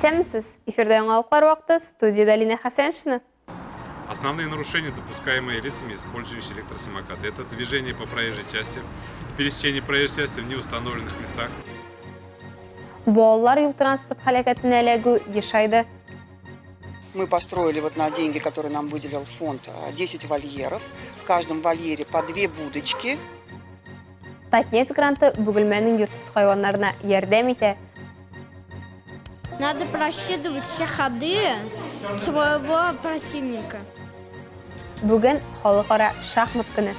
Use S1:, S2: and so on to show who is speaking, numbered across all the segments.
S1: Исәнмесез! Эфирда яңалыклар вакыты, студиядә Лина Хәсәншина.
S2: Основные нарушения, допускаемые лицами, использующими электросамокаты, это движение по проезжей части, пересечение проезжей части в неустановленных местах.
S1: Балалар юл-транспорт һәлакәтенә эләгү ешайды.
S3: Мы построили вот на деньги, которые нам выделил фонд, 10 вольеров. В каждом вольере по две будочки.
S1: Татнефть гранты Бөгелмәнең йортсыз хайваннарына ярдәм итә.
S4: Надо просчитывать все ходы своего противника.
S1: Бүген халыкара шахмат көне.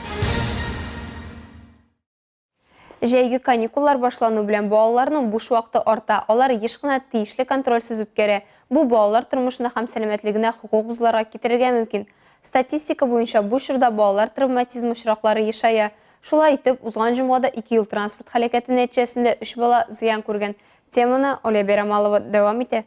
S1: Җәйге каникуллар башлану белән балаларның буш вакыты арта, алар еш кына тиешле контрольсез үткәрә. Бу балалар тормышына һәм сәламәтлегенә хокук бозуларга китерергә мөмкин. Статистика буенча, бу чорда балалар травматизмы очраклары ешая. Шулай итеп, узган җомгада ике юл-транспорт һәлакәте нәтиҗәсендә өч бала зыян күргән. Теманы Оля Бәйрамалова дәвам итә.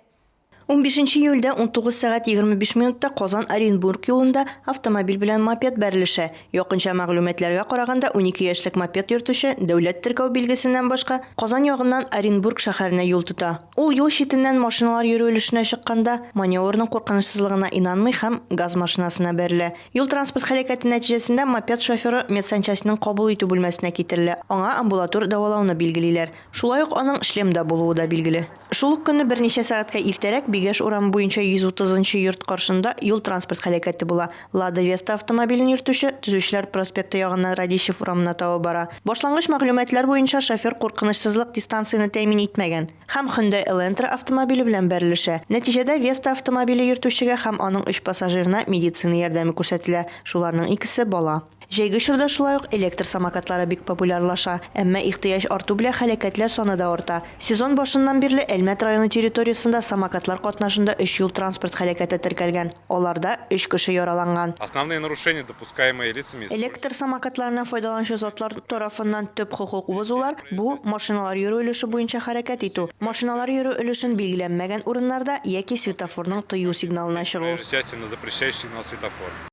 S5: Унбишенче июльдә 19 сәгать 25 минутта Казан-Оренбург юлында автомобиль белән мопед бәрелешә. Якынча мәгълүматларга караганда, 12 яшьлек мопед йөртүче, дәүләт теркәү билгесеннән башка, Казан ягыннан Оренбург шәһәренә юл тота. Ул юл читеннән машиналар йөрү өлешенә чыкканда, маневрның куркынычсызлыгына инанмый һәм газ машинасына бәрелә. Юл-транспорт һәлакәте нәтиҗәсендә мопед шоферы медсанчастьның кабул итү бүлмәсенә китерелә, аңа амбулатор дәвалауны билгелиләр. Шулай ук аның шлемда булуы да билгеле. Шул ук көнне берничә сәгатькә иртәрәк Бигәш урамы буенча 130 нчы йорт каршында юл-транспорт һәлакәте була. Лада Веста автомобилен йөртүче Төзүчеләр проспекты ягыннан Радищев урамына таба бара. Башлангыч мәгълүматлар буенча, шофер куркынычсызлык дистанцияне тәэмин итмәгән. Һәм Hyundai Elantra автомобиле белән бәрелешә. Нәтиҗәдә Vesta автомобиле йөртүчегә һәм аның өч пассажирына медицина ярдәме күрсәтелә, шуларның икесе, бала. Җәйге чорда шулай ук электр самокатлары бик популярлаша. Әмма ихтыяҗ арту белән һәлакәтләр саны да арта. Сезон башыннан бирле Әлмәт районы территориясендә самокатлар катнашында өч юл-транспорт һәлакәте теркәлгән, аларда өч кеше яраланган.
S2: Основные нарушения, допускаемые лицами,
S5: Электр самокатларыннан файдаланучы затлар тарафыннан төп хокук бозулар, бу, машиналар йөрү өлеше буенча хәрәкәт итү, машиналар йөрү өлешен билгеләнмәгән урыннарда яки светофорның тыю сигналына чыгу.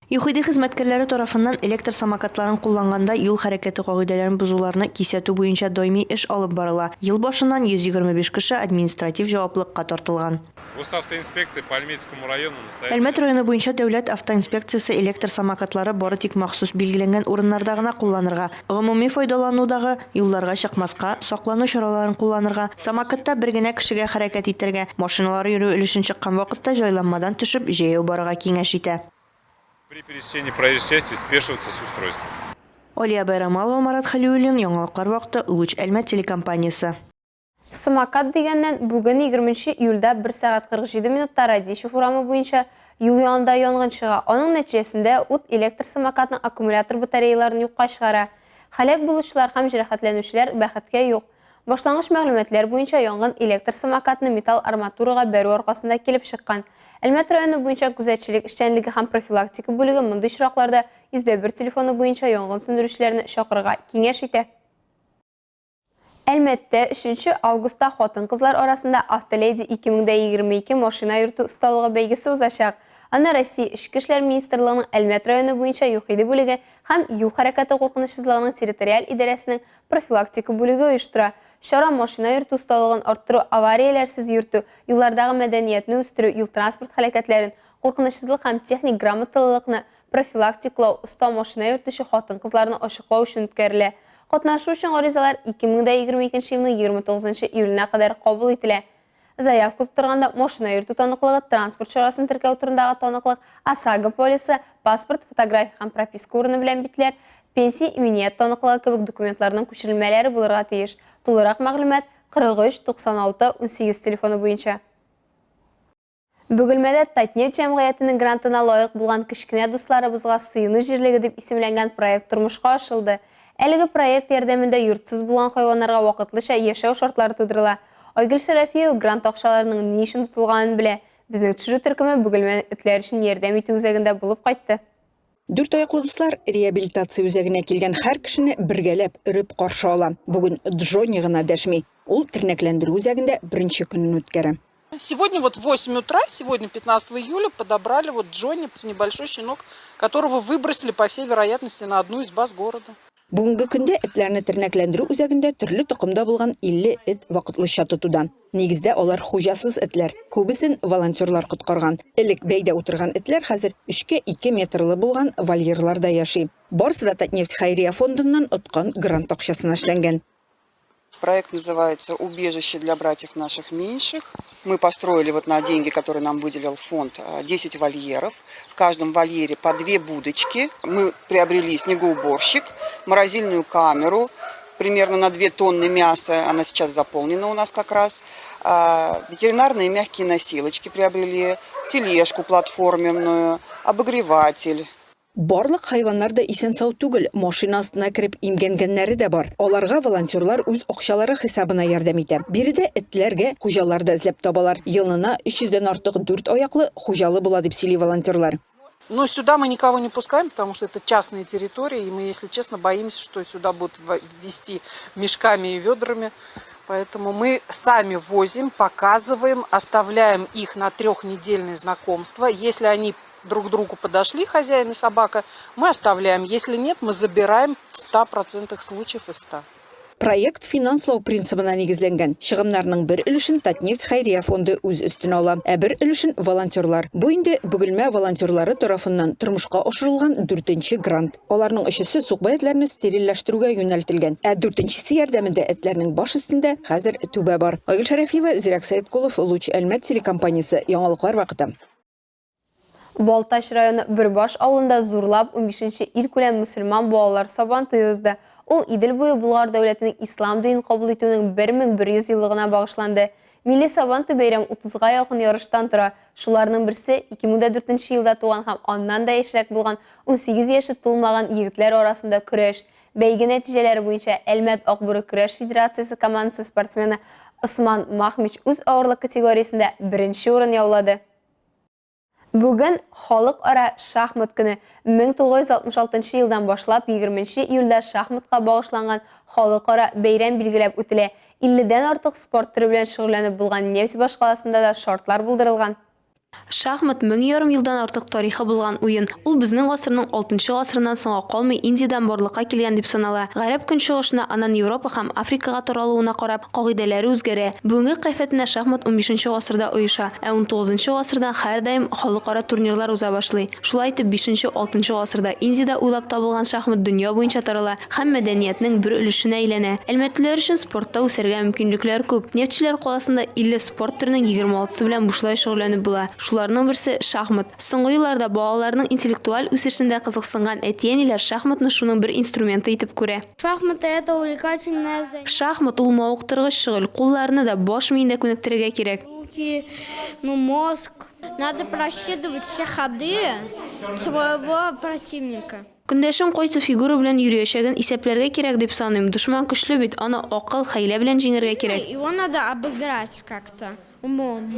S5: ЮХИДИ хезмәткәрләре тарафыннан электр самокатларын кулланганда юл хәрәкәте кагыйдәләрен бозуларны кисәтү буенча даими эш алып барыла, ел башыннан 125 кеше административ җаваплыкка тартылган.
S2: Госавтоинспекция по Альметьевскому району настоятельно.
S5: Әлмәт районы буенча дәүләт автоинспекциясе электр самокатлары бары тик махсус билгеләнгән урыннарда гына кулланырга, гомуми файдаланудагы юлларга чыкмаска, саклану чараларын кулланырга, самокатта бер генә кешегә хәрәкәт итәргә, машиналар йөрү өлешен чыккан вакытта җайланмадан төшеп, җәяү барырга киңәш итә.
S2: При пересечении проезжей части спешиваться с устройством.
S5: Алия Байрамалова, Марат Хәлиуллин, Яңалыклар вакыты, Луч Әлмәт телекомпаниясе.
S1: Самокат дигәннән, бүген 20 июльдә 1 сәгать 47 минутта Радищев урамы буенча юл янында янгын чыга. Аның нәтиҗәсендә ут электр самокатның аккумулятор батареяларын юкка чыгара. Һәлак булучылар һәм җәрәхәтләнүчеләр, бәхеткә, юк. Башлангыч мәгълүматлар буенча, янгын электр самокатны металл арматурага бәрү аркасында килеп чыккан. Әлмәт районы буенча күзәтчелек эшчәнлеге һәм профилактика бүлеге мондый очракларда 101 телефоны буенча янгын сүндерүчеләрне чакырырга киңәш итә. Әлмәттә өченче августта хатын-кызлар арасында Автоледи 2022 машина йөртү осталыгы бәйгесе узачак. Аны Россия Эчке эшләр министрлыгының Әлмәт районы буенча ЮХИДИ бүлеге һәм Юл хәрәкәте куркынычсызлыгының территориаль идарәсенең профилактика бүлеге оештыра. Чара машина йөртү осталыгын арттыру, аварияләрсез йөртү, юллардагы мәдәниятне үстерү, юл-транспорт һәлакәтләрен, куркынычсызлык һәм техник грамоталылыкны профилактиклау, оста машина йөртүче хатын-кызларны ачыклау өчен үткәрелә. Катнашу өчен гаризалар 2022 елның 29 июленә кадәр кабул ителә. Заявка тутырганда машина йөртү таныклыгы, транспорт чарасын теркәү турындагы таныклык, ОСАГО полисы, паспорт, фотография һәм прописка урыны белән битләр, пенсия иминият таныклыгы кебек документларның күчерелмәләре булырга тиеш. Тулырак мәгълүмат 43 96 18 телефоны буенча. Бөгелмәдә Татнефть җәмгыятенең грантына лаек булган кечкенә дусларыбызга сыену җирлеге дип исемләнгән проект тормышка ашырылды. Әлеге проект ярдәмендә йортсыз булган хайваннарга вакытлыча яшәү шартлары тудырыла. Айгөл Шәрәфиева грант акчаларының ни өчен тотылганын белә. Безнең төшерү төркеме Бөгелмәнең этләр өчен ярдәм итү үзәгендә булып кайтты.
S6: Дүрт аяклы дуслар реабилитация үзәгенә килгән һәр кешене бергәләп өреп каршы ала. Бүген Джонни гына дәшми. Ул тернәкләндерү үзәгендә беренче көнен үткәрә.
S7: Сегодня вот в 8 утра, сегодня 15 июля, подобрали вот Джонни, небольшой щенок, которого выбросили, по всей вероятности, на одну из баз города.
S6: Бүгенге көндә этләрне тернәкләндерү үзәгендә төрле токымда булган 50 эт вакытлыча тотуда. Нигездә алар хуҗасыз этләр. Күбесен волонтерлар коткарган. Элек бәйдә утырган этләр хәзер өчкә ике метрлы булган вольерларда яши. Барысы да Татнефть хәйрия фондыннан откан грант акчасына эшләнгән.
S3: Проект называется «Убежище для братьев наших меньших». Мы построили вот на деньги, которые нам выделил фонд, 10 вольеров. В каждом вольере по две будочки. Мы приобрели снегоуборщик, морозильную камеру, примерно на 2 тонны мяса, она сейчас заполнена у нас как раз. Ветеринарные мягкие носилочки приобрели, тележку платформенную, обогреватель.
S6: Барлык хайваннар да исән-сау түгел, машина астына кереп имгәнгәннәре дә бар. Аларга волонтерлар үз акчалары хисабына ярдәм итә. Биредә этләргә хуҗалар да эзләп табалар. Елына 300 дән артык дүрт аяклы хуҗалы була, дип сөйли волонтерлар.
S7: Но сюда мы никого не пускаем, потому что это частные территории, и мы, если честно, боимся, что сюда будут везти мешками и ведрами. Поэтому мы сами возим, показываем, оставляем их на трехнедельное знакомство. Если они друг к другу подошли, хозяин и собака, мы оставляем. Если нет, мы забираем в 100% случаев из 100.
S6: Проект финанслау принцибына нигезләнгән. Чыгымнарның бер өлешен Татнефть хәйрия фонды үз өстенә ала, ә бер өлешен волонтерлар. Бу инде Бөгелмә волонтерлары тарафыннан тормышка ашырылган дүртенче грант. Аларның өчесе сукбай этләрне стерильләштерүгә юнәлтелгән, ә дүртенчесе ярдәмендә этләрнең баш өстендә хәзер түбә бар. Айгөл Шәрәфиева, Зирәк Сәеткулов, Луч Әлмәт телекомпаниясе, Яңалыклар вакыты.
S1: Балтач районы Бөрбаш авылында зурлап унбишенче илкүләм мөселман балалар Сабан туе узды. Ул Идел буе Болгар дәүләтенең ислам динен кабул итүенең 1100 еллыгына багышланды. Милли Сабан туй бәйрәме утызга якын ярыштан тора. Шуларның берсе, 2004 нче елда туган һәм аннан да яшьрәк булган 18 яше тулмаган егетләр арасында көрәш. Бәйге нәтиҗәләре буенча Әлмәт Акбүре көрәш федерациясе командасы спортсмены Осман Махмич үз авырлык категориясендә беренче урын яулады. Бүген Халыкара шахмат көне. 1966 елдан башлап 20 нче июльдә шахматка багышланган халыкара бәйрәм билгеләп үтелә. 50 дән артык спорт төре белән шөгыльләнеп булган нефть башкаласында да шартлар булдырылган. Шахмат, 1500 елдан артык тарихы булган уен. Ул безнең гасырның алтынчы гасырыннан соңга калмый Индиядән барлыкка килгән дип санала. Гарәп Көнчыгышына, аннан Европа һәм Африкага таралуына карап, кагыйдәләре үзгәрә. Бүгенге кыяфәтенә шахмат унбишенче гасырда оеша, ә унтугызынчы гасырдан һәрдаим халыкара турнирлар уза башлый. Шулай итеп, бишенче-алтынчы гасырда Индиядә уйлап табылган шахмат дөнья буенча тарала һәм мәдәниятнең бер өлешенә әйләнә. Әлмәтлеләр өчен спортта үсәргә мөмкинлекләр күп. Нефтьчеләр каласында 50 спорт төренең егерме алтысы белән бушлай шөгыльләнеп була. Шуларның берсе, шахмат. Соңгы елларда балаларның интеллектуаль үсешендә кызыксынган әти-әниләр шахматны шуның бер инструменты итеп күрә.
S4: Шахматы, это увлекательное занятие.
S1: Шахмат, ул мавыктыргыч шөгыль, кулларны да, баш миен дә күнектерергә кирәк.
S4: Руки, ну, мозг. Надо просчитывать все ходы своего противника.
S1: Көндәшең кайсы фигура белән йөриячәген исәпләргә кирәк дип саныйм. Дошман көчле бит, аны акыл, хәйлә белән җиңәргә кирәк.
S4: Его надо обыграть как-то, умом,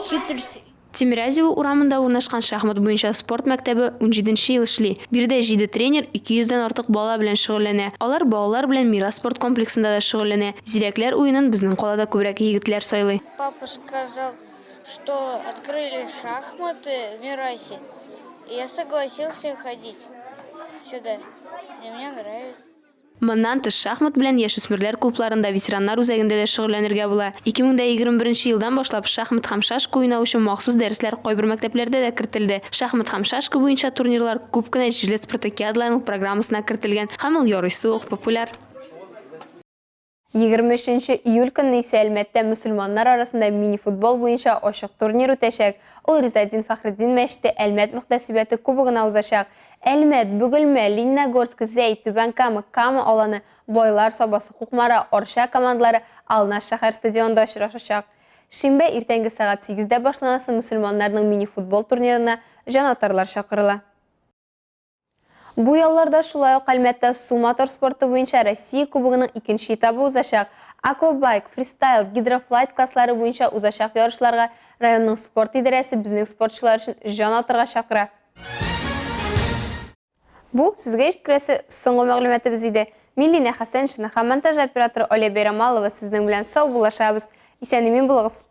S4: хитростью.
S1: Тимирязево урамында урнашкан шахмат буенча спорт мәктәбе унҗиденче ел эшли. Биредә җиде тренер 200 дән артык бала белән шөгыльләнә. Алар балалар белән Мирас спорт комплексында да шөгыльләнә. Зирәкләр уенын безнең калада күбрәк егетләр сайлый.
S4: Папа сказал, что открыли шахматы в Мирасе. И я согласился ходить сюда. И мне нравится.
S1: Моннан тыш, шахмат белән яшүсмерләр клубларында, ветераннар үзәгендә дә шөгыльләнергә була. 2021 елдан башлап шахмат һәм шашка уйнау өчен махсус дәресләр кайбер мәктәпләрдә дә кертелде. Шахмат һәм шашка буенча турнирлар күп кенә җирле спартакиадаларның программасына кертелгән һәм ул ярыйсы ук популяр. 23 нче июль көнне исә Әлмәттә мөселманнар арасында мини-футбол буенча ачык турнир үтәчәк. Ул Ризаэддин Фәхретдин мәчете Әлмәт мөхтәсибәте кубогына узачак. Әлмәт, Бөгелмә, Лениногорск, Зәй, Түбән Кама, Кама Аланы, Байлар Сабасы, Кукмара, Арча командалары Алнаш шәһәр стадионында очрашачак. Шимбә иртәнге сәгать сигездә башланасы мөселманнарның мини-футбол турнирына җанатарлар чакырыла. Бу ялларда шулай ук Әлмәттә су мотор спорты буенча Россия Кубогының икенче этабы узачак. Аквабайк, фристайл, гидрофлайт класслары буенча узачак ярышларга районның спорт идарәсе безнең спортчылар өчен җан атырга чакыра. Бу сезгә җиткерәсе соңгы мәгълүматыбыз иде. Мин Линә Хәсәншина һәм монтаж операторы Оля Бәйрамалова сезнең белән саубуллашабыз. Исән-имин булыгыз!